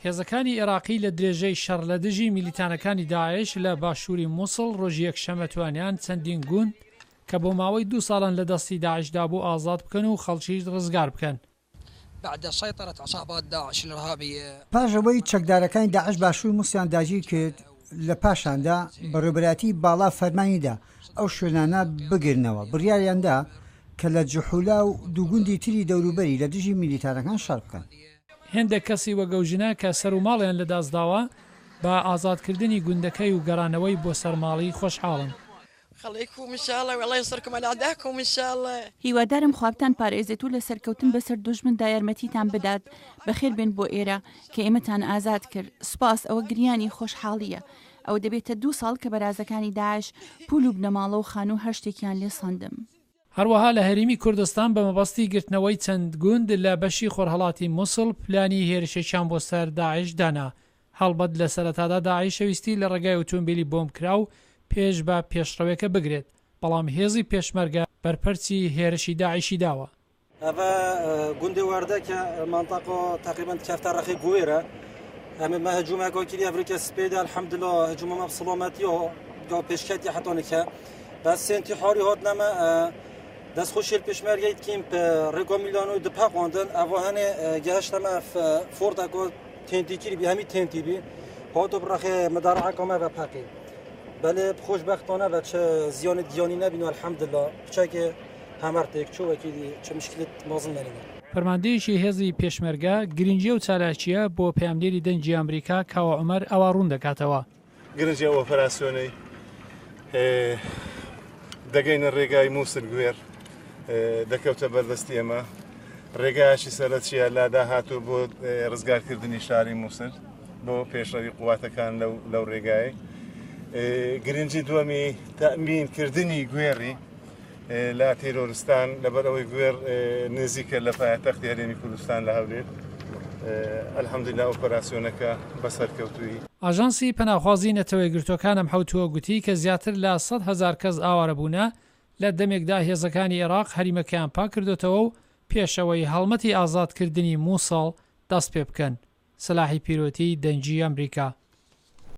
هێزەکانی ئێراقی لە درێژەی شەڕ لە دژی میلیتانەکانی داعش لە باشووری موسڵ ڕۆژی یەکشەممە توانیان چەندین گوند کە بۆ ماوەی دوو ساڵان لە دەستی داعشدا بوو ئازاد بکەن و خەڵکیش ڕزگار بکەن. بعد سيطرة عصابات داعش الارهابية. پاش ئەوەی چەکدارەکانی داعش باشووری موسڵیان داگیر کرد، لە پاشاندا بەڕێوەبەرایەتی باڵا فەرمانی دا ئەو شوێنانە بگرنەوە، بڕیاریان دا کە لە جحولا و دوو گوندی تری دەوروبەری لە دژی میلیتانەکان شەڕ بکەن. هێندێک کەسی وەک ئەو ژنە کە سەر و ماڵیان لە داست داوە، بە ئازادکردنی گوندەکەی و گەڕانەوەی بۆ سەر ماڵی خۆشحاڵن. هیوادارم خوا بتانپارێزێت و لە سەرکەوتن بەسەر دوژمندا یارمەتیتان بدات، بەخێربێن بۆ ئێرە کە ئێمەتان ئازاد کرد، سوپاس، ئەوە گریانی خۆشحاڵییە، ئەوە دەبێتە دوو ساڵ کە بەرازەکانی داعش پول و بنەماڵە و خانوو هەر شتێکیان لێ سەندم. هەروەها لە هەرێمی کوردستان بە مەبەستی گرتنەوەی چەند گوند لە بەشی خۆرهەڵاتی موسڵ پلانی هێرشێکیان بۆ سەر داعش دانا، هەڵبەت لە سەرەتادا داعش ویستی لە ڕێگای ئوتومبیلی بۆمبکراو پێش بە پێشڕەوێکە بگرێت، بەڵام هێزی پێشمەرگە بەرپەرچی هێرشی داعشی داوە. ئەڤە گوندێ وەردە کە مەنتەقە تەقریبەن دکەفتە ڕەخێ گوێرە ئەمێ مە هجومەکە کردی ئەڤریکە سپێدە الحمدلله هجومە مە بسڵامەتی گا پێشکەتی حتا نکە بەس سێنتی حاری هات نەمە دەست خوشی پێشمەرگەی دکیم ڕێگا میلانۆ دپەقاندن ئەڤ هەنێ گەهشتەمە فۆردەکە تێنتی کردی بی هەمی تێنتی بی هاتو بڕەخێ مدارعەکە مە بە پەقی بەلێ خۆشبەختانە بە چ زیان گیانی نەبین و الحمدلله بچێکێ هەمەر تێکچوو وەکی دی چ مشکلت مازن نەنینە. فەرماندەیەکی هێزی پێشمەرگە، گرنگی ئەو چالاکییە بۆ پەیامنێری دەنگی ئەمریکا کاوە عومەر ئاوا ڕوون دەکاتەوە. گرنگی ئەو ئۆپەراسیۆنەی دەگەینە ڕێگای موسل گوێر دەکەوتە بەردەستی ئێمە ڕێگایەکی سەرەکیە لا داهاتوو بۆ ڕزگارکردنی شاری موسل بۆ پێشڕەوی قواتەکان لەو ڕێگای گرنگی دووەمی تەمینکردنی گوێڕی لە تیرۆرستان لەبەر ئەوەی گوێڕ نزیکە لە پایەتەختی هەرێمی کوردستان لە هەولێر الحمدللە ئۆپەراسیۆنەکە بە سەرکەوتوویی. ئاژانسی پەناخوازی نەتەوەیەکگرتووەکان ئەم حەوتووە گوتی کە زیاتر لە 100,000 کەس ئاوارە بوونە لە دەمێکدا هێزەکانی ئێراق هەریمەکەیان پاککردۆتەوە و پێش ئەوەی هەڵمەتی ئازادکردنی موسڵ دەست پێبکەن. سەلاحی پیرۆتی، دەنگی ئەمریکا.